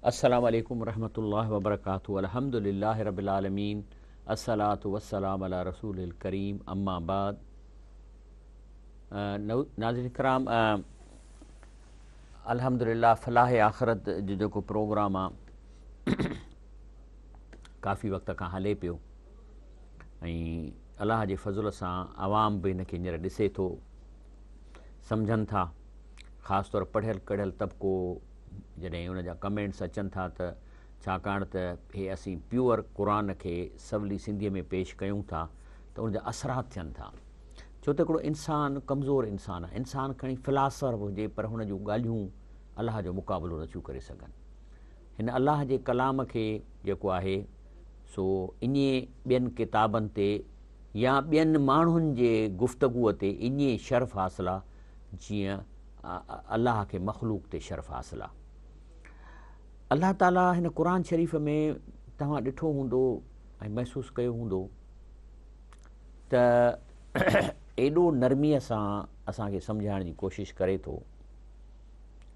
السلام عليڪم ورحمة الله وبرڪاته الحمد لله رب العالمين الصلوة والسلام علي رسوله الڪريم اما بعد ناظرين ڪرام الحمد لله فلاح آخرت جو جيڪو پروگرام آ ڪافي وقت کان هلي پيو ۽ الله جي فضل سان عوام به هن کي هينئر ڏسي ٿو سمجهن ٿا خاص طور پڙهيل ڪڙهيل طبقو جڏهن ان جا ڪمينٽس اچن ٿا ته ڇاڪاڻ ته هي اسين پيور قرآن کي سولي سنڌيء ۾ پيش ڪيون ٿا ته ان جا اثرات ٿين ٿا ڇو ته هڪڙو انسان ڪمزور انسان آهي انسان کڻي فلاسفر به هجي پر هن جون ڳالهيون الله جو مقابلو نٿيون ڪري سگهن هن الله جي ڪلام کي جيڪو آهي سو ائين ٻين ڪتابن تي يا ٻين ماڻهن جي گفتگوء تي ائين شرف حاصل آ جيئن الله کي مخلوق تي شرف حاصل آ. الله تعاليٰ هن قرآن شريف ۾ توهان ڏٺو هوندو ۽ محسوس ڪيو هوندو ته ايڏو نرميء سان اسان کي سمجهائڻ جي ڪوشش ڪري ٿو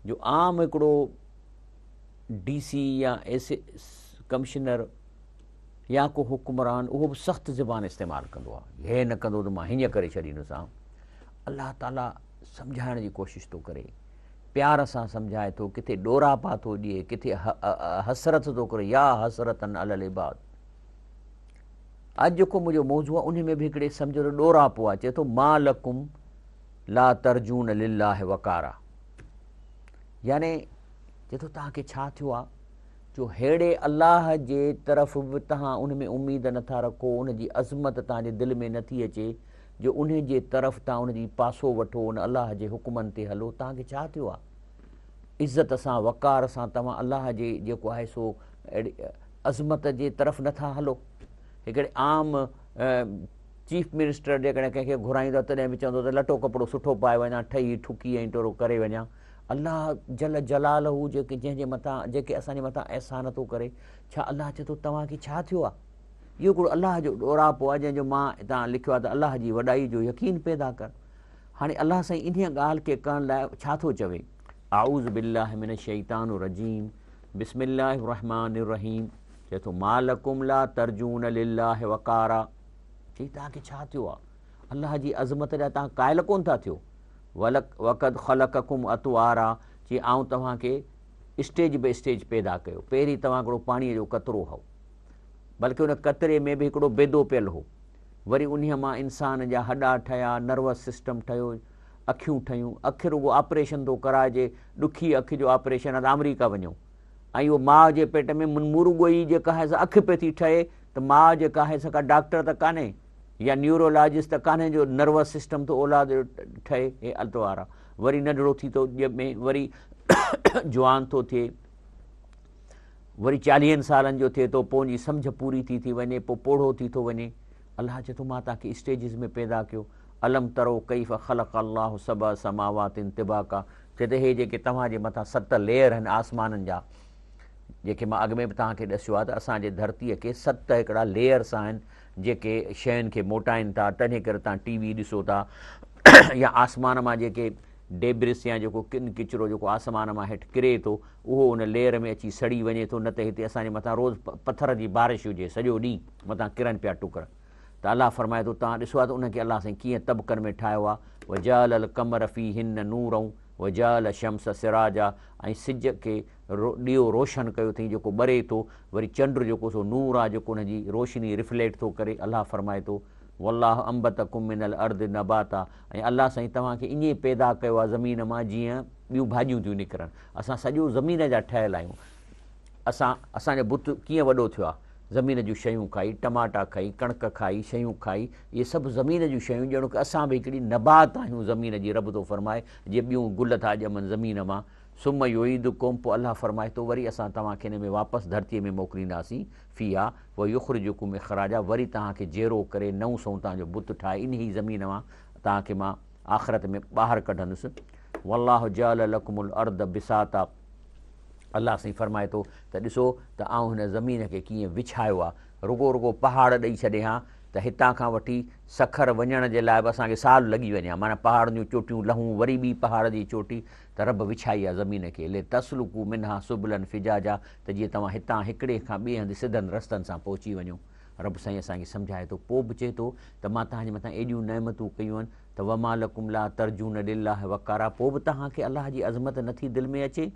جو عام هڪڙو ڊي سي يا ايس ڪمشنر يا ڪو حڪمران اهو به سخت زبان استعمال ڪندو آهي هي نه ڪندو ته مان هيئن ڪري ڇڏيندوسان الله تعاليٰ سمجهائڻ جي ڪوشش ٿو ڪري پيار سان سمجهائي ٿو ڪٿي ڏوراپا ٿو ڏئي ڪٿي حسرت ٿو ڪري يا حسرتن علی العباد اڄ جيڪو منهنجو موضوع آهي ان ۾ به هڪڙي سمجهو ته ڏوراپو آهي چئي ٿو ما لڪم لا ترجون لله وقارا يعني چئي ٿو توهان کي ڇا ٿيو آهي جو ههڙي الله جي طرف به توهان ان ۾ اميد نه ٿا رکو، ان جي عظمت توهان جي دل ۾ نه ٿي اچي، جو انهي جي طرف توهان ان جي پاسو وٺو، ان الله جي حڪمن تي هلو، توهان کي ڇا ٿيو آهي؟ عزت سان، وقار سان توهان الله جي جيڪو آهي سو اهڙي عظمت جي طرف نه ٿا هلو. هڪڙي عام چيف منسٽر جيڪڏهن ڪنهن کي گهرائيندو آهي تڏهن به چوندو ته لٽو ڪپڙو سٺو پائي وڃان، ٺهي ٺڪي ۽ ٽورو ڪري وڃان. الله جل جلاله جيڪي جنهن جي مٿان جيڪي اسان جي مٿان احسان ٿو ڪري ڇا الله چئي ٿو توهان کي ڇا ٿيو آهي اهو هڪڙو الله جو ڏوراپو آهي جنهن جو مان هتان لکيو آهي ته الله جي وڏائي جو يقين پيدا ڪر هاڻي الله سائين انهيء ڳالهه کي ڪرڻ لاء ڇا ٿو چوي اعوذ بالله من الشيطان الرجيم بسم الله الرحمن الرحيم چئي ٿو مالڪم لا ترجون لله وقارا چئي توهان کي ڇا ٿيو آهي الله جي عظمت جا توهان قائل ڪونه ٿا ٿيو. وقد خلقڪم اطوارا چي آئون توهان کي اسٽيج به اسٽيج پيدا ڪيو. پهرين توهان هڪڙو پاڻيء جو قطرو هئو. بلڪه ان قطري ۾ به هڪڙو بيدو پيل هو. وري انهيء مان انسان جا هڏا ٺهيا، نروس سسٽم ٺهيو، اکيون ٺهيون. اک رڳو آپريشن ٿو ڪرائجي، ڏکي اک جو آپريشن آهي ته آمريڪا وڃو. ۽ اهو ماء جي پيٽ ۾ مورڳو ئي جيڪا آهي سا اک پئي ٿي ٺهي ته ماء جيڪا آهي سا ڪا ڊاڪٽر ته ڪانهي. يا نيورولاجسٽ ته ڪانهي جو نروس سسٽم ٿو اولاد جو ٺهي هي التوار آ وري ننڍڙو ٿي ٿو ڄمي وري جوان ٿو ٿئي وري چاليهن سالن جو ٿئي ٿو پوء ان جي سمجهه پوري ٿي ٿي وڃي پوء پوڙهو ٿي ٿو وڃي الله چئي ٿو مان توهان کي اسٽيجز ۾ پيدا ڪيو الم ترو ڪيف خلق الله سبع سماوات طباقا چئي ته هي جيڪي توهان جي مٿان ست ليئر آهن آسمانن جا جيڪي مان اڳ ۾ به توهان کي ڏسيو آهي ته اسان جي ڌرتيء کي ست هڪڙا ليئرس آهن جيڪي شين کي موٽائين ٿا تنهن ڪري توهان ٽي وي ڏسو ٿا يا آسمان مان جيڪي ڊيبرس يا جيڪو ڪن ڪچرو جيڪو آسمان مان هيٺ ڪري ٿو اهو ان ليئر ۾ اچي سڙي وڃي ٿو نه ته هتي اسان جي مٿان روز پٿر جي بارش هجي سڄو ڏينهن مٿان ڪرن پيا ٽڪر ته الله فرمائي ٿو توهان ڏسو ته انهن کي الله سائين ڪيئن طبقن ۾ ٺاهيو آهي وجعل القمر فيهن نورا وجعل الشمس سراجا ۽ سج کي ڏيئو روشن ڪيو اٿئين جيڪو ٻري ٿو، وري چنڊ جيڪو سو نور آهي جيڪو ان جي روشني رفليڪٽ ٿو ڪري، الله فرمائي ٿو، والله انبتڪم من الارض نباتا ۽ الله سائين توهان کي ائين پيدا ڪيو آهي زمين مان جيئن ٻيون ڀاڄيون ٿيون نڪرن، اسان سڄو زمين جا ٺهيل آهيون، اسان اسان جو بت ڪيئن وڏو ٿيو آهي، زمين جون شيون کائي، ٽماٽا کائي، ڪڻڪ کائي، شيون کائي، اهي سڀ زمين جون شيون ڄڻ ڪه اسان به هڪڙي نبات آهيون زمين جي رب ٿو فرمائي جيئن ٻيون گل ٿا ڄمن زمين مان، ثم يعيدڪم پوء الله فرمائي ٿو وري اسان توهان کي ان ۾ واپس ڌرتيء ۾ موڪلينداسين، فيها، ويخرجڪم اخراجا وري توهان کي جيئرو ڪري نئون سنئون توهان جو بت ٺاهي انهيء ئي زمين مان توهان کي مان آخرت ۾ ٻاهر ڪڍندس. والله جعل لڪم الارض بساطا الله سائين فرمائي ٿو ته ڏسو ته آئون هن زمين کي ڪيئن وڇايو آهي، رڳو رڳو پهاڙ ڏئي ڇڏي هان ته هتان کان وٺي سکر وڃڻ جي لاء به اسان کي سال لڳي وڃي ها، معنيٰ پهاڙن جون چوٽيون لهون وري ٻي پهاڙ جي چوٽي ته رب وڇائي آ زمين کي، لتسلڪوا منها سبلا فجاجا ته جيئن توهان هتان هڪڙي کان ٻئي هنڌ سڌن رستن سان پهچي وڃو. رب سائين اسان کي سمجهائي ٿو پوء به چئي ٿو ته مان توهان جي مٿان ايڏيون نعمتون ڪيون آهن ته وما لڪم لا ترجون لله وقارا پوء به توهان کي الله جي عظمت نٿي دل ۾ اچي.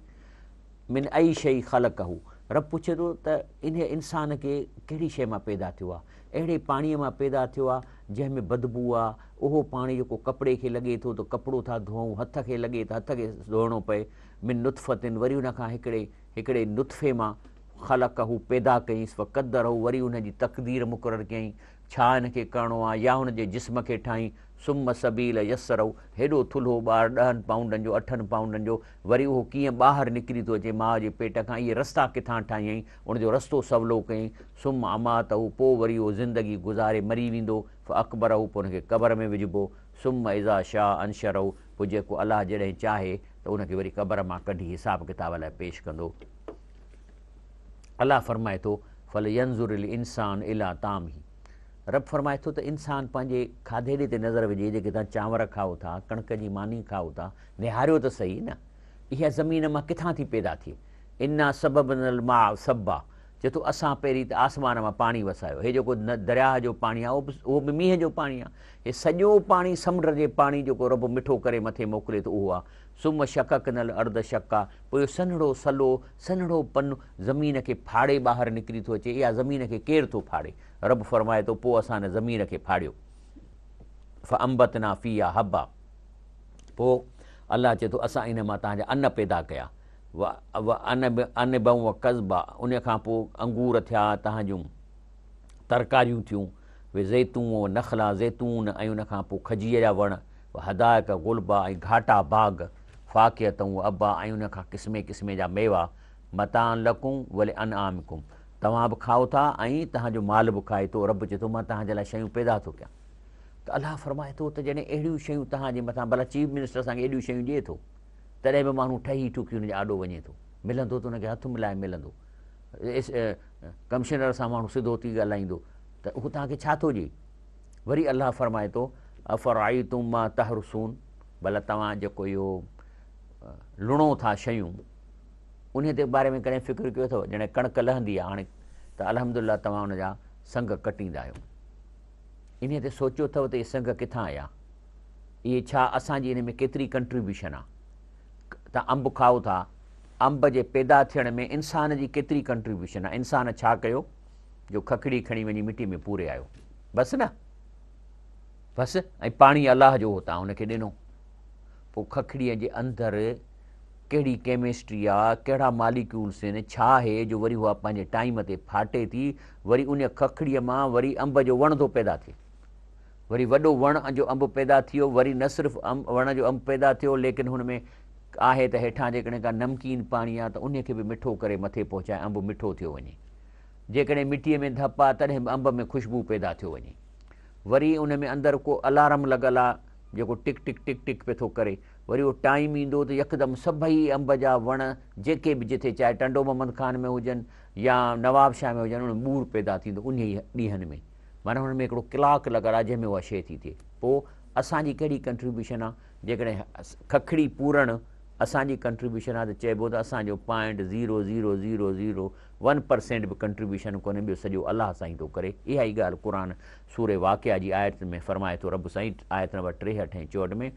من اي شيء خلقه رب پڇي ٿو ته انهيء انسان کي ڪهڙي شيء مان پيدا ٿيو آهي؟ اهڙي پاڻيء مان پيدا ٿيو آهي جنهن ۾ بدبوء آهي، اهو پاڻي جيڪو ڪپڙي کي لڳي ٿو ته ڪپڙو ٿا ڌوئون، هٿ کي لڳي ته هٿ کي ڌوئڻو پئي، من نطفة وري ان کان هڪڙي هڪڙي نطفي مان خلقه پيدا ڪيائينس فقدره وري ان جي تقدير مقرر ڪيائين، ڇا هن کي ڪرڻو آهي يا هن جي جسم کي ٺاهين، ثم السبيل يسره هيڏو ٿلهو ٻار ڏهن پائونڊن جو اٺن پائونڊن جو وري اهو ڪيئن ٻاهر نڪري ٿو اچي ماء جي پيٽ کان، اهي رستا ڪٿان ٺاهيائين، ان جو رستو سولو ڪيائين، ثم اماته پوء وري اهو زندگي گذاري مري ويندو، فاقبره پوء ان کي قبر ۾ وجهبو، ثم اذا شاء انشره پوء جيڪو الله جڏهن چاهي ته ان کي وري قبر مان ڪڍي حساب ڪتاب لاء پيش ڪندو. الله فرمائي ٿو، فلينظر الانسان الي طعامه رب فرمائي ٿو ته انسان پنهنجي کاڌيڙي تي نظر وجهي، جيڪي توهان چانور کائو ٿا، ڪڻڪ جي ماني کائو ٿا، نهاريو ته سهي نه، اها زمين مان ڪٿان ٿي پيدا ٿئي؟ انا صببنا الماء صبا چئي ٿو اسان پهرين ته آسمان مان پاڻي وسايو، هي جيڪو درياهه جو پاڻي آهي اهو به مينهن جو پاڻي آهي، هي سڄو پاڻي سمنڊ جي پاڻي جيڪو رب مٺو ڪري مٿي موڪلي ٿو اهو آهي. ثم شققنا الارض شقا پوء اهو سنهڙو سلو، سنهڙو پن زمين کي ڦاڙي ٻاهر نڪري ٿو اچي، اها زمين کي ڪير ٿو ڦاڙي؟ رب فرمائي ٿو پوء اسان ان زمين کي ڦاڙيو. فانبتنا فيها حبا پوء الله چئي ٿو اسان ان مان توهان جا ان پيدا ڪيا. وعنبا وقضبا ان کان پوء انگور ٿيا، توهان جون ترڪاريون ٿيون، وزيتون ونخلا زيتون ۽ ان کان پوء کجيء جا وڻ، وحدائق غلبا ۽ گهاٽا باغ، فاڪهة وابا ۽ ان کان قسمين قسمين جا ميوا، متاعا لڪم ولانعامڪم توهان به کائو ٿا ۽ توهان جو مال به کائي ٿو، رب چئي ٿو مان توهان جي لاء شيون پيدا ٿو ڪيان. ته الله فرمائي ٿو ته جڏهن اهڙيون شيون توهان جي مٿان ڀلا چيف منسٽر اسان کي ايڏيون شيون ڏئي ٿو تڏهن به ماڻهو ٺهي ٺڪي ان جي آڏو وڃي ٿو ملندو ته ان کي هٿ ملائي ملندو ڪمشنر سان ماڻهو سڌو ٿي ڳالهائيندو ته اهو توهان کي ڇا ٿو ڏئي وري الله فرمائي ٿو افرائيتم ما تحرسون ڀلا توهان جيڪو اهو لڻو ٿا شيون انهي تي باري ۾ ڪڏهن فڪر ڪيو اٿو جڏهن ڪڻڪ لهندي آهي هاڻي ته الحمدلله توهان ان جا سنگ ڪٽيندا آهيو انهيء تي سوچيو اٿو ته اهي سنگ ڪٿان آيا؟ اهي ڇا اسان جي ان ۾ ڪيتري ڪنٽريبيوشن آ؟ تان انب کائو ٿا، انب جي پيدا ٿيڻ ۾ انسان جي ڪيتري ڪنٽريبيوشن آ؟ انسان ڇا ڪيو جو ککڙي کڻي وڃي مٽي ۾ پوري آيو؟ بس نه؟ بس ۽ پاڻي الله جو هو تان ان کي ڏنو. پوء ککڙيء جي اندر ڪهڙي ڪيمسٽري آ، ڪهڙا ماليڪيولس آهن، ڇا آهي جو وري اها پنهنجي ٽائيم تي ڦاٽي ٿي، وري انهيء ککڙيء مان وري انب جو وڻ ٿو پيدا ٿئي. وري وڏو وڻ جو انب پيدا ٿيو، وري نه صرف وڻ جو انب پيدا ٿيو، ليڪن هن ۾ آهي ته هيٺان جيڪڏهن ڪا نمڪين پاڻي آ ته انهيء کي به مٺو ڪري مٿي پهچائي انب مٺو ٿيو وڃي. جيڪڏهن مٽيء ۾ ڌپ آ تڏهن به انب ۾ خوشبو پيدا ٿيو وڃي. وري ان ۾ اندر ڪو الارم لڳل آ جيڪو ٽڪ ٽڪ ٽڪ ٽڪ پئي ٿو ڪري. وري اهو ٽائيم ايندو ته يڪدم سڀئي انب جا وڻ جيڪي به جٿي چاهي ٽنڊو محمد خان ۾ هجن يا نوابشاهه ۾ هجن ان ۾ ٻور پيدا ٿيندو انهي ڏينهن ۾ معنيٰ هن ۾ هڪڙو ڪلاڪ لڳل آ جنهن ۾ اها شيء ٿي ٿئي. پوء اسان جي ڪهڙي ڪنٽريبيوشن آ جيڪڏهن ککڙي پورڻ اسان جي ڪنٽريبيوشن آ ته چئبو ته اسان جو point zero zero zero zero one percent به ڪنٽريبيوشن ڪونهي ٻيو سڄو الله سائين ٿو ڪري اها ئي ڳالهه قرآن سوره واقعه جي آيت ۾ فرمائي ٿو رب سائين آيت نمبر 63 ۽ 64 ۾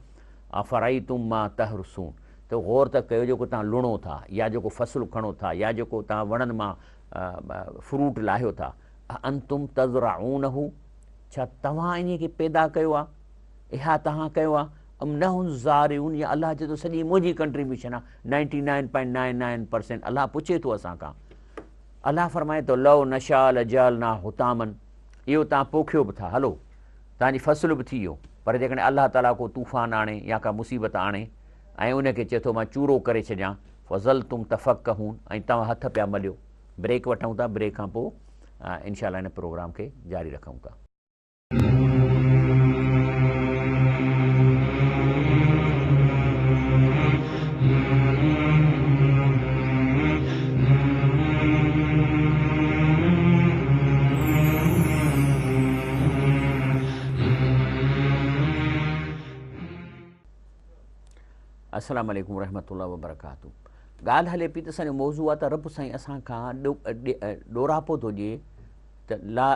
افرائيتم ما تحرثون ته غور ته ڪيو جيڪو توهان لڻو ٿا يا جيڪو فصل کڻو ٿا يا جيڪو توهان وڻن مان فروٽ لاهيو ٿا انتم تزرعونه ڇا توهان انهي کي پيدا ڪيو آهي اها توهان ڪيو آهي ام نحن الزارعون يا الله چئي ٿو سڄي منهنجي ڪنٽريبيوشن آهي ninety nine point nine nine percent الله پڇي ٿو اسان کان الله فرمائي ٿو لو نشاء لجعلنا حطاما اهو توهان پوکيو به ٿا هلو توهان جي فصل به ٿي ويو پر جيڪڏهن الله تعاليٰ ڪو طوفان آڻي يا ڪا مصيبت آڻي ۽ ان کي چئي ٿو مان چورو ڪري ڇڏيان فظلتم تفڪهون ۽ توهان هٿ پيا مليو بريڪ وٺون ٿا بريڪ کان پوء انشاء الله هن پروگرام کي جاري رکون ٿا. السلام عليڪم ورحمة الله وبرڪاته ڳالهه هلي پئي ته اسان جو موضوع آهي ته رب سائين اسان کان ڏوراپو ٿو ڏئي ته لا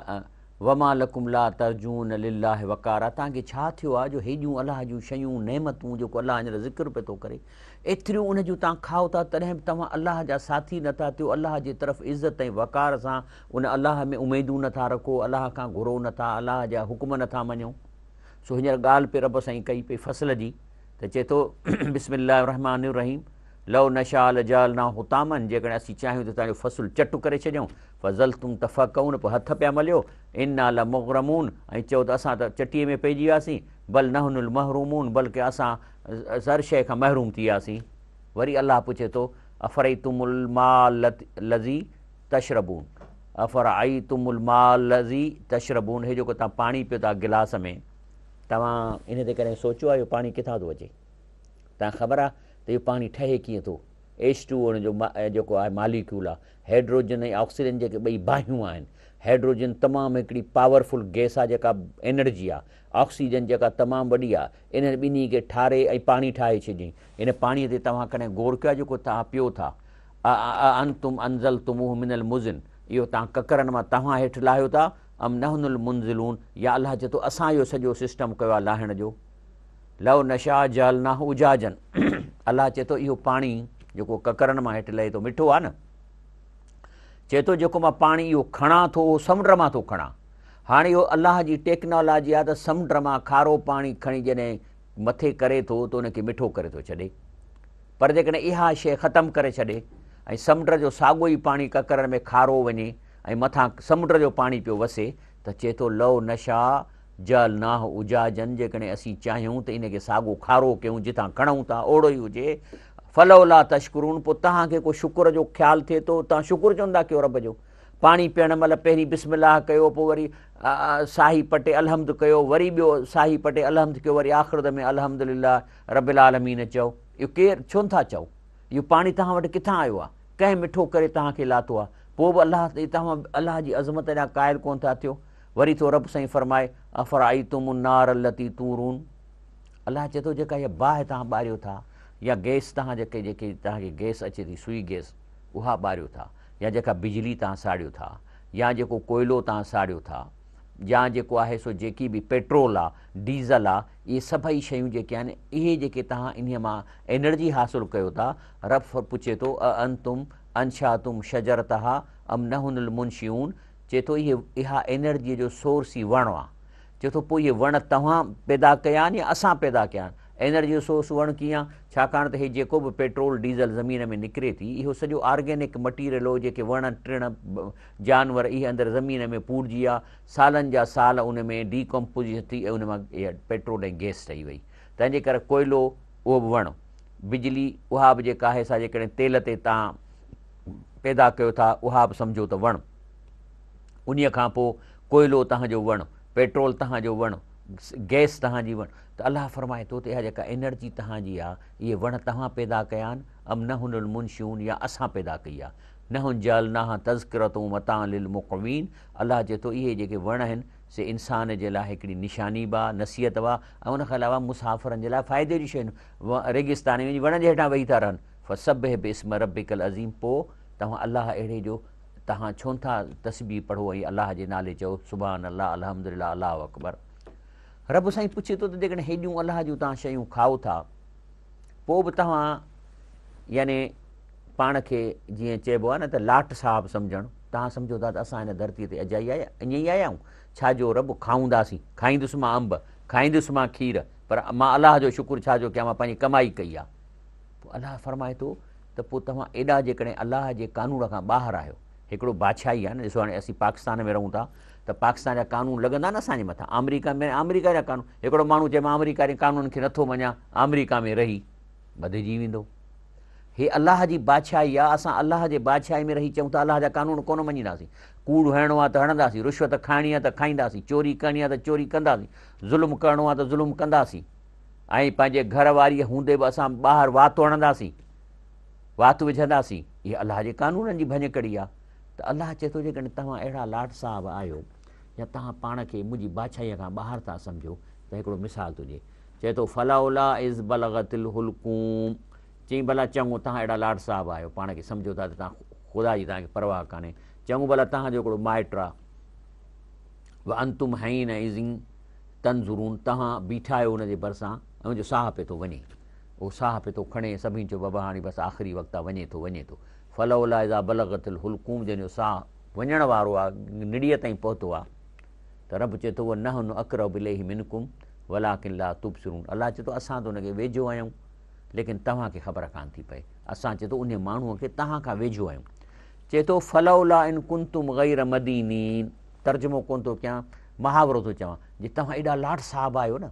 وما لڪم لا ترجون لله وقارا توهان کي ڇا ٿيو آهي جو هيڏيون الله جون شيون نعمتون جيڪو الله هينئر ذڪر پيو ٿو ڪري ايتريون ان جون توهان کائو ٿا تڏهن به توهان الله جا ساٿي نٿا ٿيو الله جي طرف عزت ۽ وقار سان ان الله ۾ اميدون نٿا رکو الله کان گهرو نٿا الله جا حڪم نٿا مڃو سو هينئر ڳالهه پئي رب سائين ڪئي پئي فصل جي ته چئي ٿو بسم الله الرحمٰن الرحيم لو نشاء لجعلناه حطاما جيڪڏهن اسين چاهيون ته توهان جو فصل چٽ ڪري ڇڏيون فظلتم تفڪهون پوء هٿ پيا مليو انا لمغرمون ۽ چئو ته اسان ته چٽي ۾ پئجي وياسين بل نحن المحرومون بلڪه اسان هر شيء کان محروم ٿي وياسين وري الله پڇي ٿو افرئيتم الماء الذي تشربون افرئيتم الماء الذي تشربون هي جيڪو توهان پاڻي پيو ٿا گلاس ۾ توهان ان تي ڪڏهن سوچيو آهي اهو پاڻي ڪٿان ٿو اچي؟ توهان کي خبر آهي ته اهو پاڻي ٺهي ڪيئن ٿو؟ ايڇ ٽو او ان جو جيڪو آهي ماليڪيول آهي. هيڊروجن ۽ آڪسيجن جيڪي ٻئي باهيون آهن. هيڊروجن تمام هڪڙي پاورفل گئس آهي جيڪا انرجي آهي. آڪسيجن جيڪا تمام وڏي آهي. انهن ٻنهي کي ٺاري ۽ پاڻي ٺاهي ڇڏيائين. ان پاڻي تي توهان ڪڏهن غور ڪيو آهي جيڪو توهان پيو ٿا؟ اانتم انزلتموه من المزن اهو توهان ڪڪرن مان توهان هيٺ لاهيو ٿا؟ ام نحن المنزلون يا الله چئي ٿو اسان اهو سڄو سسٽم ڪيو آهي لاهڻ جو لو نشاء جعلناه اجاجا الله چئي ٿو اهو پاڻي جيڪو ڪڪرن مان هيٺ لهي ٿو مٺو آهي نه چئي ٿو جيڪو مان پاڻي اهو کڻان ٿو اهو سمنڊ مان ٿو کڻان هاڻي اهو الله جي ٽيڪنالاجي آهي ته سمنڊ مان کارو پاڻي کڻي جڏهن مٿي ڪري ٿو ته ان کي مٺو ڪري ٿو ڇڏي پر جيڪڏهن اها شيء ختم ڪري ڇڏي ۽ سمنڊ جو ساڳو ئي پاڻي ڪڪرن ۾ کارو وڃي ۽ مٿان سمنڊ جو پاڻي پيو وسي ته چئي ٿو لو نشاء جعلناه اجاجا جيڪڏهن اسين چاهيون ته ان کي ساڳو کارو ڪيون جتان کڻون ٿا اوڙو ئي هجي فلولا تشڪرون پوء توهان کي ڪو شڪر جو خيال ٿئي ٿو توهان شڪر ڇو نٿا ڪيو رب جو پاڻي پيئڻ مهل پهرين بسم الله ڪيو پوء وري ساهي پٽي الحمد ڪيو وري ٻيو ساهي پٽي الحمد ڪيو وري آخرت ۾ الحمد لله رب العالمين چئو اهو ڪير ڇو نٿا چئو اهو پاڻي توهان وٽ ڪٿان آيو آهي ڪنهن مٺو ڪري توهان کي لاتو آهي پوء به الله تي توهان الله جي عظمت ڏانهن قائل ڪونه ٿا ٿيو وري ٿو رب سائين فرمائي افرائيتم النار التي تورون الله چئي ٿو جيڪا هيء باهه توهان ٻاريو ٿا يا گئس توهان جيڪي جيڪي توهان کي گئس اچي ٿي سوئي گئس اها ٻاريو ٿا يا جيڪا بجلي توهان ساڙيو ٿا يا جيڪو ڪوئلو توهان ساڙيو ٿا يا جيڪو آهي سو جيڪي به پيٽرول آ ڊيزل آ اهي سڀئي شيون جيڪي آهن اهي جيڪي توهان انهي مان انرجي حاصل ڪيو ٿا رب پڇي ٿو اانتم انشاتم شجرتها ام نحن المنشئون چئي ٿو اهي اها انرجي جو سورس ئي وڻ آ چئي ٿو پوء اهي وڻ توهان پيدا ڪيا آهن يا اسان پيدا ڪيا آهن انرجي جو سورس وڻ ڪيئن آ ڇاڪاڻ ته هي جيڪو به پيٽرول ڊيزل زمين ۾ نڪري ٿي اهو سڄو آرگينڪ مٽيريل هو جيڪي وڻ ٽڻ جانور اهي اندر زمين ۾ پورجي ويا سالن جا سال ان ۾ ڊي ڪمپوزيشن ٿي ۽ ان مان اها پيٽرول ۽ گئس ٺهي وئي تنهن جي ڪري ڪوئلو اهو به وڻ بجلي اها به جيڪا آهي سا جيڪڏهن تيل تي تان پيدا ڪيو ٿا اها به سمجهو ته وڻ انهي کان پوء ڪوئلو تهان جو وڻ پيٽرول تهان جو وڻ گئس تهان جي وڻ ته الله فرمائي ٿو ته اها جيڪا انرجي تهان جي آهي اهي وڻ توهان پيدا ڪيا آهن ام نحن المنشئون يا اسان پيدا ڪئي آهي نحن جعلناها تذڪرة ومتاعا للمقوين الله چئي ٿو اهي جيڪي وڻ آهن سي انسان جي لاء هڪڙي نشاني به آهي نصيحت به آهي ۽ ان کان علاوه مسافرن جي لاء فائدي جون شيون آهن ريگستان ۾ وڃي وڻن جي هيٺان ويهي ٿا رهن فسبح باسم ربک العظيم پوء توهان الله اهڙي جو توهان ڇو نٿا تسبيح پڙهو ۽ الله جي نالي چئو سبحان الله الحمد لله الله اڪبر رب سائين پڇي ٿو ته جيڪڏهن هيڏيون الله جون توهان شيون کائو ٿا پوء به توهان يعني پاڻ کي جيئن چئبو آهي نه ته لاٽ صاحب سمجهڻ، توهان سمجهو ٿا ته اسان هن ڌرتيء تي اجائي آيا ائين ئي آيا آهيون ڇا جو رب کائونداسين، کائيندس مان انب، کائيندس مان کير، پر مان الله جو شڪر ڇا جو ڪيان مان پنهنجي ڪمائي ڪئي آهي. پوء الله فرمائي ٿو ته پوء توهان ايڏا جيڪڏهن الله جي قانون کان ٻاهر آهيو، هڪڙو بادشاهي آهي نه ڏسو هاڻي اسين پاڪستان ۾ رهون ٿا ته پاڪستان جا قانون لڳندا نه اسان جي مٿان، آمريڪا ۾ آمريڪا جا قانون، هڪڙو ماڻهو چئي مان آمريڪا جي قانونن کي نٿو مڃان، آمريڪا ۾ رهي ٻڌجي ويندو. هي الله جي بادشاهي آ، اسان الله جي بادشاهي ۾ رهي چئون ٿا الله جا قانون ڪونه مڃينداسين، ڪوڙ هڻڻو آ ته هڻنداسين، رشوت کائڻي آ ته کائينداسين، چوري ڪرڻي آ ته چوري ڪنداسين، ظلم ڪرڻو آ ته ظلم ڪنداسين ۽ پنهنجي گهر واريء هوندي به اسان ٻاهر وات هڻنداسين، وات وجهنداسين، اها الله جي قانونن جي ڀڃڪڙي آ ته الله چئي ٿو جيڪڏهن توهان اهڙا لاٽ صاحب آهيو يا توهان پاڻ کي منهنجي بادشاهيء کان ٻاهر ٿا سمجهو ته هڪڙو مثال ٿو ڏئي. چئي ٿو فلولا اذ بلغت الحلقوم چئين ڀلا چڱو توهان اهڙا لاٽ صاحب آهيو پاڻ کي سمجهو ٿا ته توهان خدا جي توهان کي پرواهه ڪانهي چڱو ڀلا توهان جو هڪڙو مائٽ آ وانتم حينئذ تنظرون توهان بيٺا آهيو ان جي ڀرسان ۽ ان جو ساهه پئي ٿو وڃي اهو ساهه پئي ٿو کڻي سڀني چيو بابا هاڻي بس آخري وقت آ وڃي ٿو وڃي ٿو فلولا اذا بلغت الحلقوم جنهن جو ساهه وڃڻ وارو آ نڙيء تائين پهتو آ ته رب چئي ٿو ونحن اقرب اليه منڪم ولڪن لا تبصرون الله چئي ٿو اسان ته ان کي ويجهو آهيون ليڪن توهان کي خبر ڪانه ٿي پئي اسان چئي ٿو انهي ماڻهوء کي توهان کان ويجهو آهيون چئي ٿو فلولا ان ڪنتم غير مدينين ترجمو ڪونه ٿو ڪيان محاورو ٿو چوان جي توهان ايڏا لاٽ صاحب آهيو نه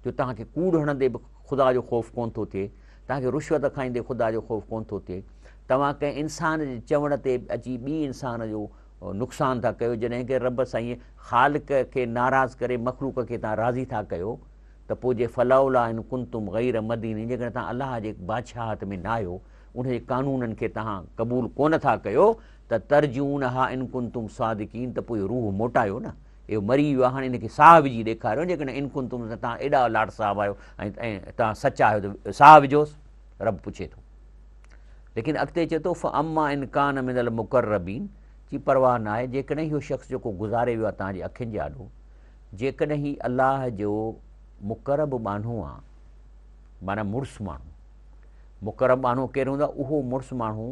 جو توهان کي ڪوڙ هڻندي به خدا جو خوف ڪونه ٿو ٿئي توهان کي رشوت کائيندي خدا جو خوف ڪونه ٿو ٿئي توهان ڪنهن انسان جي چوڻ تي اچي ٻي انسان جو نقصان ٿا ڪيو جڏهن ڪه رب سائين خالق کي ناراض ڪري مخلوق کي توهان راضي ٿا ڪيو ته پوء جي فلولا ان ڪنتم غير مدينين جيڪڏهن توهان الله جي بادشاهت ۾ ناهيو ان جي قانونن کي توهان قبول ڪونه ٿا ڪيو ته ترجعونها ان ڪنتم صادقين ته پوء روح موٽايو نه اهو مري ويو آهي هاڻي ان کي ساهه وجهي ڏيکاريو جيڪڏهن ان ڪنتم ته توهان ايڏا لاٽ صاحب آهيو ۽ توهان سچا آهيو ته ساهه وجهوس رب پڇي ٿو ليڪن اڳتي چئي ٿو فاما ان ڪان من المقربين چي پرواهه ناهي جيڪڏهن اهو شخص جيڪو گذاري ويو آهي توهان جي اکين جي آڏو جيڪڏهن هي الله جو مقرب ٻانهو آ معنيٰ مڙس ماڻهو مقرب ٻانهو ڪير هوندو آهي اهو مڙس ماڻهو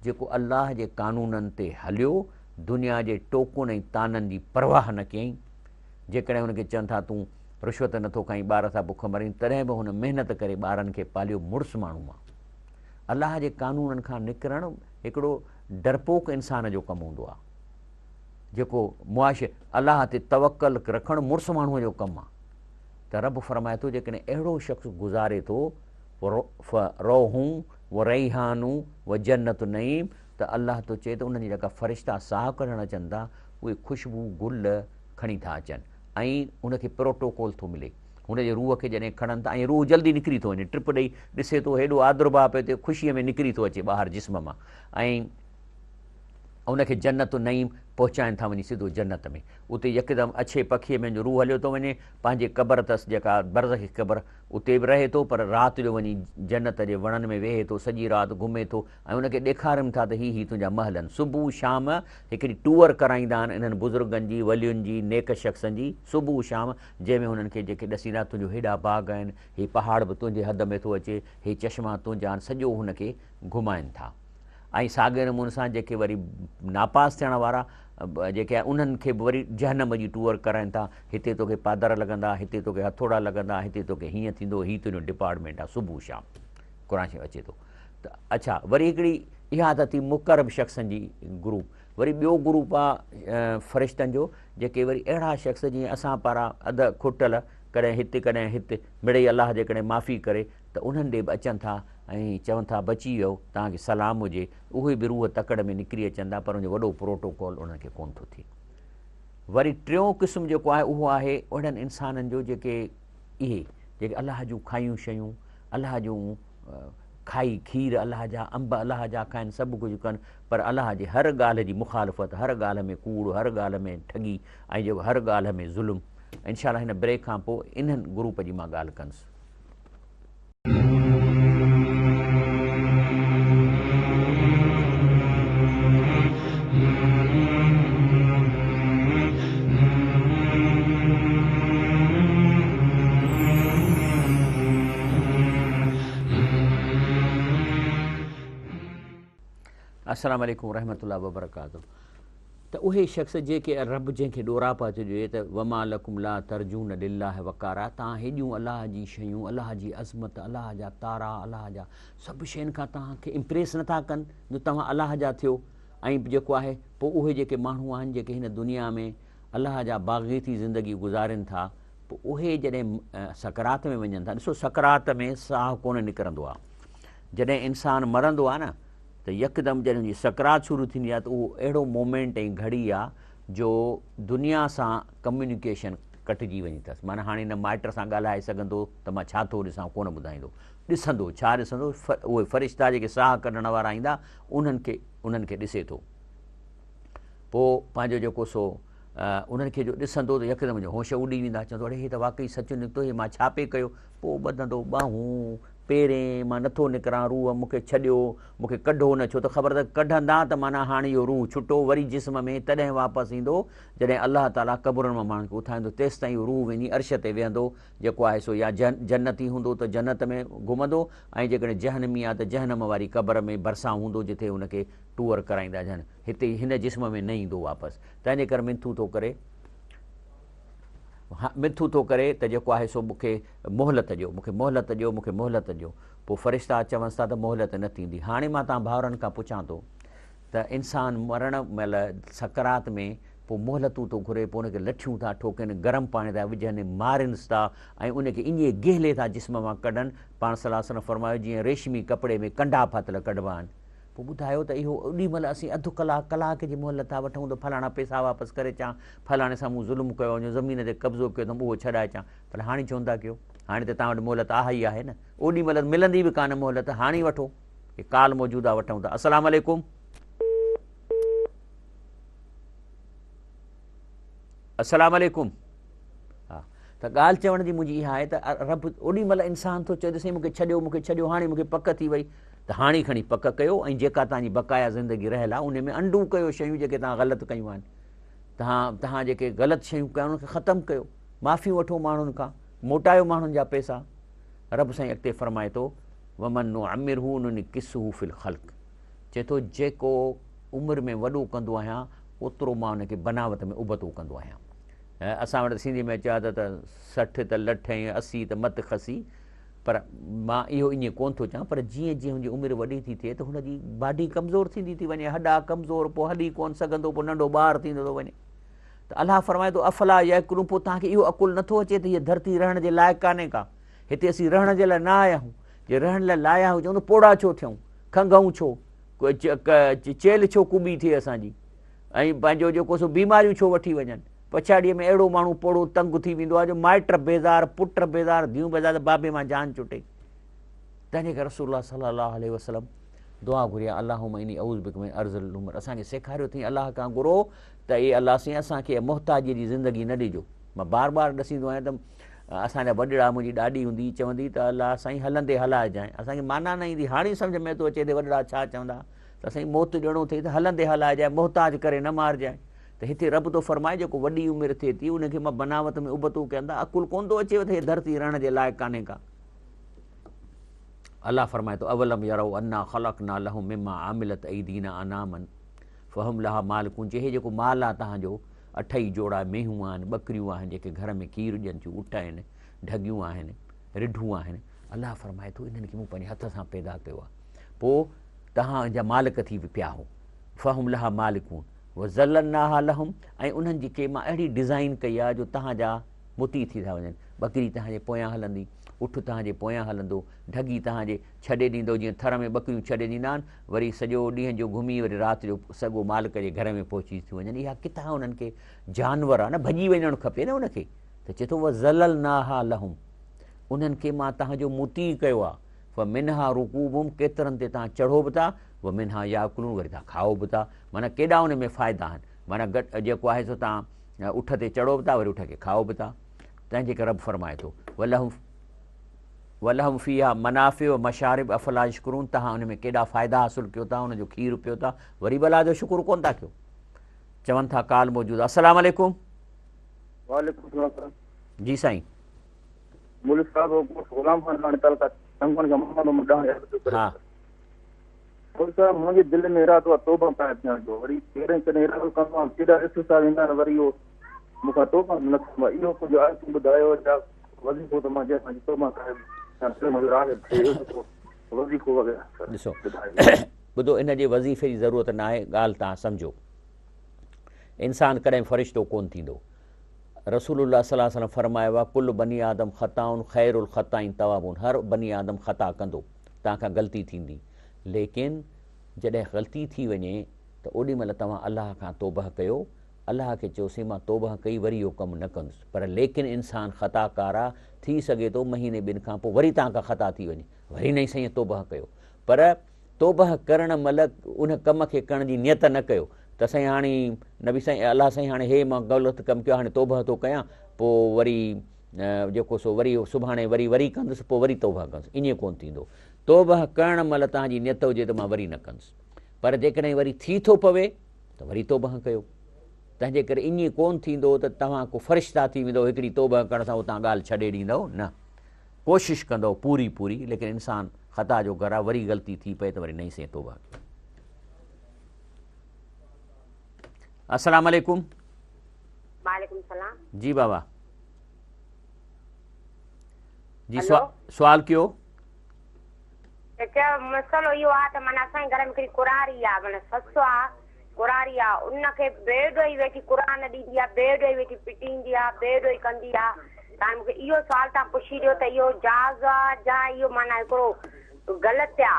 جيڪو الله جي قانونن تي هليو دنيا جي ٽوڪن ۽ طعنن جي پرواهه نه ڪيائين جيڪڏهن هن کي چون ٿا تون رشوت نٿو کائين ٻار ٿا بک مرين تڏهن به هن محنت ڪري ٻارن کي پاليو مڙس ماڻهو آ الله جي قانونن کان نڪرڻ هڪڙو ڊرپوڪ انسان جو ڪم هوندو آهي. جيڪو معاش الله تي توڪل رکڻ مڙس ماڻهوء جو ڪم آهي ته رب فرمائي ٿو جيڪڏهن اهڙو شخص گذاري ٿو فروح و ريحان و جنت نعيم ته الله ٿو چئي ته انهن جي جيڪا فرشتا ساهه ڪڍڻ اچن ٿا اهي خوشبو گل کڻي ٿا اچن ۽ ان کي پروٽوڪول ٿو ملي هن جي روح کي جڏهن کڻن ٿا ۽ روح جلدي نڪري ٿو وڃي ٽپ ڏئي ڏسي ٿو هيڏو آدرڀاء پيو ٿئي خوشيء ۾ نڪري ٿو اچي ٻاهر جسم مان ۽ ان کي جنت النعيم پهچائن ٿا وڃي سڌو جنت ۾ اتي يڪدم اڇي پکيء ۾ جو روح هليو ٿو وڃي پنهنجي قبر اٿس جيڪا برزخي قبر اتي به رهي ٿو پر رات جو وڃي جنت جي وڻن ۾ ويهي ٿو سڄي رات گهمي ٿو ۽ ان کي ڏيکارين ٿا ته هي هي تنهنجا محل آهن صبح شام هڪڙي ٽوئر ڪرائيندا آهن انهن بزرگن جي ولين جي نيڪ شخصن جي صبح شام جنهن ۾ هنن کي جيڪي ڏسيندا تنهنجو هيڏا باغ آهن، هي پهاڙ به تنهنجي حد ۾ ٿو اچي، هي چشما تنهنجا آهن، سڄو هن کي گهمائن ٿا. ۽ ساڳئي نموني سان جيڪي وري ناپاس ٿيڻ وارا جيڪي آهن انهن کي به وري جهنم جي ٽوئر ڪرائن ٿا، هتي توکي پادر لڳندا، هتي توکي هٿوڙا لڳندا، هتي توکي هيئن ٿيندو، هي تنهنجو ڊپارٽمينٽ آهي، صبح شام قرآن شريف اچي ٿو ته اڇا وري هڪڙي اها ته ٿي مقرب شخصن جي گروپ، وري ٻيو گروپ آهي فرشتن جو جيڪي وري اهڙا شخص جيئن اسان پارا اڌ کٽل ڪڏهن هت ڪڏهن هت مڙئي الله جيڪڏهن معافي ڪري ته انهن ڏي به اچن ٿا ۽ چون ٿا بچي ويو توهان کي سلام هجي اهي به روح تڪڙ ۾ نڪري اچن ٿا پر ان جو وڏو پروٽوڪول انهن کي ڪونه ٿو ٿئي. وري ٽيون قسم جيڪو آهي اهو آهي اهڙن انسانن جو جيڪي اهي جيڪي الله جون کايون شيون الله جون کائي کير الله جا انب الله جا کائن سڀ ڪجهه ڪن پر الله جي هر ڳالهه جي مخالفت هر ڳالهه ۾ ڪوڙ هر ڳالهه ۾ ٺڳي ۽ جيڪو هر ڳالهه ۾ ظلم انشاء الله هن بريڪ کان پوء انهن گروپ جي مان ڳالهه ڪندس. السلام عليڪم ورحمة الله وبرڪاته ته اهي شخص جيڪي رب جنهن کي ڏوراپا ٿو ڏئي ته وما لڪم لا ترجون لله وقارا توهان هيڏيون الله جي شيون الله جي عظمت الله جا تارا الله جا سڀ شين کان توهان کي امپريس نٿا ڪن جو توهان الله جا ٿيو ۽ جيڪو آهي پوء اهي جيڪي ماڻهو آهن جيڪي هن دنيا ۾ الله جا باغي ٿي زندگي گذارين ٿا پوء اهي جڏهن سڪرات ۾ وڃن ٿا ڏسو سڪرات ۾ ساهه ڪونه نڪرندو آهي جڏهن انسان مرندو آهي نه ته يڪدم جڏهن ان جي سڪرات شروع ٿيندي آهي ته اهو اهڙو مومينٽ ۽ گهڙي آهي جو دنيا سان ڪميونيڪيشن ڪٽجي وڃي اٿس معنيٰ هاڻي نه مائٽ سان ڳالهائي سگهندو ته مان ڇا ٿو ڏسان ڪونه ٻڌائيندو ڏسندو ڇا ڏسندو اهي فرشتا جيڪي ساهه ڪڍڻ وارا ايندا انهن کي انهن کي ڏسي ٿو پوء پنهنجو جيڪو سو انهن کي جو ڏسندو ته يڪدم جو هوش اڏي ويندا، چوندو اڙي هي ته واقعي سچ نڪتو، هي مان ڇا پئي ڪيو؟ پوء ٻڌندو ٻانهون پيرين مان نٿو نڪران، روح مون کي ڇڏيو، مون کي ڪڍو نه، ڇو ته خبر اٿس ڪڍندا ته معنيٰ هاڻي اهو روح ڇٽو وري جسم ۾ تڏهن واپس ايندو جڏهن الله تعاليٰ قبرن مان ماڻهن کي اٿائيندو، تيستائين اهو روح وڃي عرش تي ويهندو، جيڪو آهي سو يا جنتي هوندو ته جنت ۾ گهمندو ۽ جيڪڏهن جهنمي آهي ته جهنم واري قبر ۾ ڀرسان هوندو جتي هن کي ٽوئر ڪرائيندا جن هتي هن جسم ۾ نه ايندو واپس تنهن جي ڪري منٿون ٿو ڪري منٿون ٿو ڪري ته جيڪو آهي سو مون کي مهلت ڏيو مون کي مهلت ڏيو مون کي مهلت ڏيو پوء فرشتا چونس ٿا ته مهلت نه ٿيندي هاڻي مان توهان ڀائرن کان پڇان ٿو ته انسان مرڻ مهل سڪرات ۾ پوء مهلتون ٿو گهري پوء ان کي لٺيون ٿا ٺوڪين گرم پاڻي ٿا وجهن مارينس ٿا ۽ ان کي ائين گهلي ٿا جسم مان ڪڍن پاڻ صلي الله عليه وسلم فرمايو جيئن ريشمي ڪپڙي ۾ ڪنڊا ڦاٿل ڪڍبا آهن پوء ٻڌايو ته اهو اوڏي مهل اسين اڌ ڪلاڪ، ڪلاڪ جي مهلت ٿا وٺون ته فلاڻا پئسا واپس ڪري اچان، فلاڻي سان مون ظلم ڪيو آهي، زمين تي قبضو ڪيو اٿم اهو ڇڏائي اچان. پر هاڻي ڇو نٿا ڪيو؟ هاڻي ته توهان وٽ مهلت آهي ئي آهي نه. اوڏي مهل ملندي به ڪانه مهلت، هاڻي وٺو. هي ڪال موجود آهي وٺون ٿا. السلام عليڪم. السلام عليڪم. ها ته ڳالهه چوڻ جي منهنجي اها آهي ته رب اوڏي مهل انسان ٿو چئي ته سائين مون کي ڇڏيو مون کي ڇڏيو هاڻي مون کي پڪ ٿي وئي ته هاڻي کڻي پڪ ڪيو ۽ جيڪا توهان جي بقايا زندگي رهيل آهي ان ۾ انڊو ڪيو شيون جيڪي توهان غلط ڪيون آهن توهان توهان جيڪي غلط شيون ڪيون انهن کي ختم ڪيو معافيون وٺو ماڻهن کان موٽايو ماڻهن جا پئسا رب سائين اڳتي فرمائي ٿو ومن نعمره ننڪسه في الخلق چئي ٿو جيڪو عمر ۾ وڏو ڪندو آهيان اوترو مان ان کي بناوت ۾ ابتو ڪندو آهيان اسان وٽ سنڌي ۾ چيو آهي ته 60 ته لٺ ۽ 80 ته مت کسي پر مان اهو ائين ڪونه ٿو چوان پر جيئن جيئن هن جي عمر وڏي ٿي ٿئي ته هن جي باڊي ڪمزور ٿيندي ٿي وڃي هڏا ڪمزور پوء هلي ڪونه سگهندو پوء ننڍو ٻار ٿيندو ٿو وڃي ته الله فرمائي ٿو افلا يعقلون پوء توهان کي اهو عقل نٿو اچي ته هيء ڌرتي رهڻ جي لائق ڪانهي ڪا هتي اسين رهڻ جي لاء نه آيا آهيون جي رهڻ لاء لايا هجون ته پوڙها ڇو ٿيون کنگهون ڇو چيلهه ڇو ڪٻي ٿئي اسان جي ۽ پنهنجو جيڪو سو بيماريون ڇو وٺي وڃن پڇاڙيء ۾ اهڙو ماڻهو پوڙهو تنگ ٿي ويندو آهي جو مائٽ بيزار پٽ بيزار ڌيون بيزار ته بابي مان جان چٽي تنهن جي ڪري رسول الله صلي الله عليه وسلم دعا گهري آهي اللهم اني اعوذ بک من ارذل العمر اسان کي سيکاريو اٿئي الله کان گهرو ته اي الله سائين اسان کي محتاجيء جي زندگي نه ڏجو مان بار بار ڏسيندو آهيان ته اسان جا وڏڙا منهنجي ڏاڏي هوندي چوندي ته الله سائين هلندي هلائجانء اسان کي معنيٰ نه ايندي هاڻي سمجهه ۾ ٿو اچي ته وڏڙا ڇا چوندا ته سائين موت ڏيڻو اٿئي ته هلندي هلائجانء محتاج ڪري نه مارجانء ته هتي رب ٿو فرمائي جيڪو وڏي عمر ٿئي ٿي ان کي مان بناوت ۾ ابتو ڪيان ته عقل ڪونه ٿو اچيو ته هي ڌرتي رهڻ جي لائق ڪانهي ڪا الله فرمائي ٿو اولم يروا انا خلقنا لهم مما عملت ايدينا انعاما فهم لها مالڪون چي هي جيڪو مال آهي توهان جو اٺ ئي جوڙا مينهون آهن ٻڪريون آهن جيڪي گهر ۾ کير ڏين ٿيون اٺ آهن ڍڳيون آهن رڍون آهن الله فرمائي ٿو انهن کي مون پنهنجي هٿ سان پيدا ڪيو آهي پوء توهان ان جا مالڪ ٿي پيا آهو فهم لها مالڪون وذللناها لهم ۽ انهن جي کي مان اهڙي ڊزائين ڪئي آهي جو توهان جا مطيع ٿي ٿا وڃن ٻڪري توهان جي پويان هلندي اٺ توهان جي پويان هلندو ڍڳي توهان جي ڇڏي ڏيندو جيئن ٿر ۾ ٻڪريون ڇڏي ڏيندا آهن وري سڄو ڏينهن جو گهمي وري رات جو سڳو مالڪ جي گهر ۾ پهچي ٿيون وڃن اها ڪٿان انهن کي جانور آهي نه ڀڄي وڃڻ کپي نه ان کي ته چئي ٿو وذللناها لهم انهن کي مان توهان جو مطيع ڪيو آهي فمنها رڪوبهم ڪيترن تي توهان چڙهو به ٿا ومنها ياڪلون وري توهان کائو به ٿا معنيٰ ڪيڏا ان ۾ فائدا آهن معنيٰ گڏ جيڪو آهي سو توهان اٺ تي چڙهو به ٿا وري اٺ کي کائو به ٿا تنهن جي ڪري رب فرمائي ٿو ولهم ولهم فيها منافع و مشارب افلا يشڪرون توهان ان ۾ ڪيڏا فائدا حاصل ڪيو ٿا ان جو کير پيو ٿا وري به الله جو شڪر ڪون ٿا ڪيو چون ٿا ڪال موجود السلام عليڪم وعليڪم السلام جي سائين مولوي صاحب ڳوٺ غلام خان ڏاهاڻي تعلقه ٽنگڻ کان محمد عمر ڏاهاڻي عرض پيو ڪري ها مولوي صاحب منهنجي دل ۾ ارادو آهي توبه تائب ٿيڻ جو وري ڪڏهن ڪڏهن ارادو ڪندو آهيان ڪيڏا استثار ايندا آهن وري اهو مون کان توبه نه ٿيندو آهي اهو ڪجهه آيتون ٻڌايو يا وظيفو ته مان جنهن سان توبه تائب ٿيان دل منهنجو راغب ٿئي اهو ڪو وظيفو وغيره ڏسو ٻڌو ان جي وظيفي جي ضرورت نه آهي ڳالهه توهان سمجهو انسان ڪڏهن فرشتو ڪون ٿيندو رسول الله صلي الله عليه وسلم فرمايو آهي ڪل بني آدم خطاء خير الخطائين توابون هر بني آدم خطا ڪندو توهان کان غلطي ٿيندي ليڪن جڏهن غلطي ٿي وڃي ته اوڏي مهل توهان الله کان توبه ڪيو الله کي چئو سائين مان توبه ڪئي وري اهو ڪم نه ڪندس پر ليڪن انسان خطا ڪار آ ٿي سگهي ٿو مهيني ٻن کان پوء وري توهان کان خطا ٿي وڃي وري نئين سائين توبه ڪيو پر توبه ڪرڻ مهل ان ڪم کي ڪرڻ جي نيت نه ڪيو. ته سائين هاڻي نبي سائين الله سائين هاڻي هي مان غلط ڪم ڪيو هاڻي توبهه ٿو ڪيان پوء وري جيڪو سو وري سڀاڻي وري وري ڪندس پوء وري توبهه ڪندس ائين ڪونه ٿيندو. توبهه ڪرڻ مهل توهان جي نيت هجي ته مان وري نه ڪندس پر جيڪڏهن وري ٿي ٿو پوي ته وري توبهه ڪيو. تنهن جي ڪري ائين ڪونه ٿيندو ته توهان ڪو فرشتا ٿي ويندؤ هڪڙي توبهه ڪرڻ سان اتان ڳالهه ڇڏي ڏيندؤ نه ڪوشش ڪندؤ پوري پوري ليڪن انسان خطا جو گهر آهي وري غلطي ٿي پئي ته وري نئين سين توبهه ڪيو. السلام عليڪم. وعليڪم السلام. جي بابا جي سوال ڪيو. چچا مسئلو اهو آ ته معنيٰ اسان جي گهر ۾ هڪڙي ڪراڙي آ معنيٰ سس آ ڪراڙي آ ان کي بي ڏوهي ويٺي قرآن ڏيندي آ بي ڏوهي ويٺي پٽيندي آ بي ڏوهي ڪندي آ ته هاڻي مونکي اهو سوال تان پڇي ڏيو ته اهو جائز آ جا اهو معنيٰ هڪڙو غلط آ.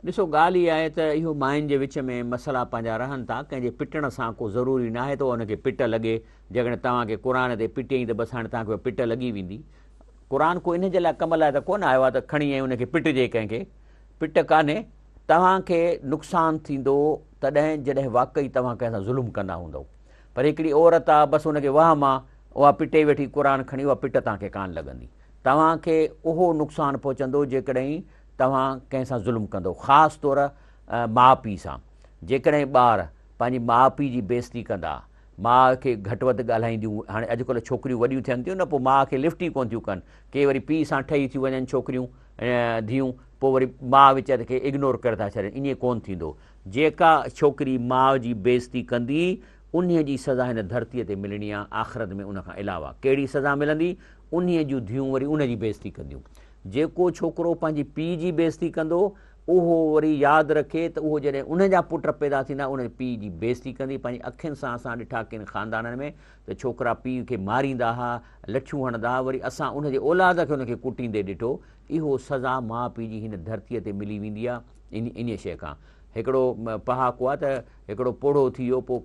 ڏسو ڳالهه اها آهي ته اهو ماين جي وچ ۾ مسئلا پنهنجا رهن ٿا ڪنهن جي پٽڻ سان ڪو ضروري ناهي ته ان کي پٽ لڳي جيڪڏهن توهان کي قرآن تي پٽيائين ته بس هاڻي توهان کي پٽ لڳي ويندي قرآن ڪو ان جي لاء ڪم لاء ته ڪونه آيو آهي ته کڻي ۽ ان کي پٽجي ڪنهن کي پٽ ڪانهي توهان کي نقصان ٿيندو تڏهن جڏهن واقعي توهان ڪنهن سان ظلم ڪندا هوندؤ پر هڪڙي عورت آ بس ان کي وهم آ اها پٽي ويٺي قرآن کڻي اها پٽ توهان کي ڪانه لڳندي توهان کي اهو نقصان پهچندو جيڪڏهن توهان ڪنهن سان ظلم ڪندؤ خاص طور ماء پيء سان. جيڪڏهن ٻار پنهنجي ماء پيء جي بيعزتي ڪندا، ماء کي گهٽ وڌ ڳالهائينديون، هاڻي اڄڪلهه ڇوڪريون وڏيون ٿين ٿيون نه پوء ماء کي لفٽ ئي ڪونه ٿيون ڪن، ڪي وري پيء سان ٺهي ٿيون وڃن ڇوڪريون ڌيئون پوء وري ماء ويچاري کي اگنور ڪري ٿا ڇڏين، ائين ڪونه ٿيندو. جيڪا ڇوڪري ماء جي بيعزتي ڪندي انهيء جي سزا هن ڌرتيء تي ملڻي آ، آخرت ۾ ان کان علاوه ڪهڙي سزا ملندي؟ انهيء جون ڌيئون وري ان جي بيعزتي ڪنديون. جيڪو ڇوڪرو پنهنجي پيء جي بيعزتي ڪندو، اهو وري ياد رکي ته اهو جڏهن ان جا پٽ پيدا ٿيندا، ان پيء جي بيعزتي ڪندي. پنهنجي اکين سان اسان ڏٺا ڪن خاندانن ۾ ته ڇوڪرا پيء کي ماريندا ها، لٺيون هڻندا ها، وري اسان ان جي اولاد کي ان کي ڪٽيندي ڏٺو. اهو سزا ماء پيء جي هن ڌرتيء تي ملي ويندي آهي انهيء شيء کان. هڪڙو پهاڪو آهي ته هڪڙو پوڙهو ٿي ويو، پوء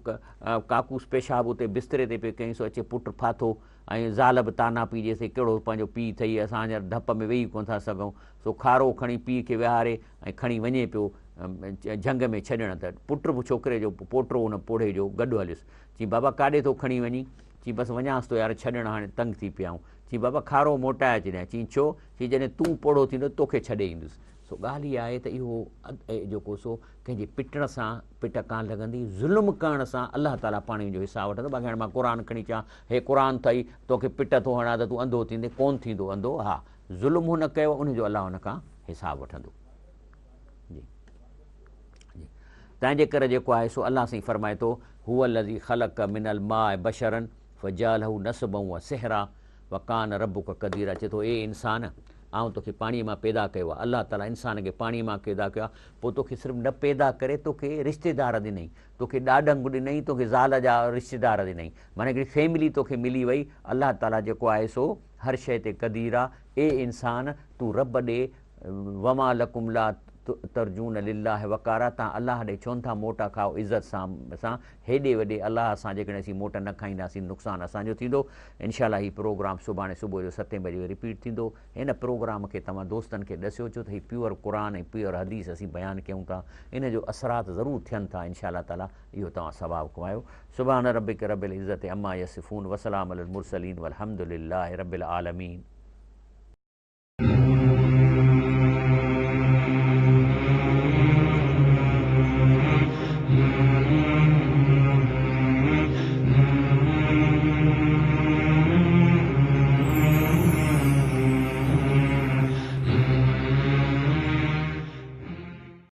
ڪاڪوس پيشاب اتي بستري تي پيو ڪيائين، سو اچي پٽ ڦاٿو. ۽ زال به طعنا پئي ڏيس، هي ڪهڙو پنهنجو پيء اٿئي، اسان هينئر ڌپ ۾ ويهي ڪونه ٿا سگهون. سو کارو کڻي پيء کي ويهاري ۽ کڻي وڃي پيو جهنگ ۾ ڇڏڻ ته پٽ به ڇوڪري جو پوٽو ان پوڙهي جو گڏ هليس. چيائين، بابا ڪاڏي ٿو کڻي وڃين؟ چيائين، بس وڃانس ٿو يار ڇڏڻ هاڻي تنگ ٿي پيا آهيون. چيائين، بابا کارو موٽائي اچجانء. چيائين، ڇو؟ چيائين، جڏهن تون پوڙهو ٿيندين توکي ڇڏي ايندس. سو ڳالهه اها آهي ته اهو جيڪو سو ڪنهن جي پٽڻ سان پٽ ڪانه لڳندي، ظلم ڪرڻ سان الله تعاليٰ پاڻ ان جو حساب وٺندو. باقي هاڻي مان قرآن کڻي چوان هي قرآن اٿئي توکي پٽ ٿو هڻان ته تون انڌو ٿيندين، ڪونه ٿيندو انڌو. ها ظلم هن ڪيو ان جو الله هن کان حساب وٺندو. جي جي تنهن جي ڪري جيڪو آهي سو الله سائين فرمائي ٿو هو الذي خلق من الماء بشرا فجعله نسبا وصهرا وڪان ربک قديرا چئي ٿو اي انسان! آئون توکي پاڻيء مان پيدا ڪيو آهي. الله تعاليٰ انسان کي پاڻيء مان پيدا ڪيو آهي، پوء توکي صرف نه پيدا ڪري توکي رشتيدار ڏنئي، توکي ڏاڏنگ ڏنئي، توکي زال جا رشتيدار ڏنئي، معنيٰ هڪڙي فيملي توکي ملي وئي. الله تعاليٰ جيڪو آهي سو هر شيء تي قدير آهي. اي انسان! تون رب ڏي وما لڪم لا ترجون لله وقارا تان الله ڏي ڇونه ٿا موٽ کائو عزت سان سان هيڏي وڏي الله سان جيڪڏهن اسين موٽ نه کائينداسين نقصان اسان جو ٿيندو انشاء الله هي پروگرام سڀاڻي صبح جو ستين بجي رپيٽ ٿيندو هن پروگرام کي توهان دوستن کي ڏسيو ڇو ته هي پيور قرآن ۽ پيور حديث اسين بيان ڪيون ٿا ان جو اثرات ضرور ٿين ٿا انشاء الله تعالي اهو توهان ثواب ڪمايو سبحان ربک رب العزت عما يصفون وسلام علي المرسلين والحمد لله رب العالمين.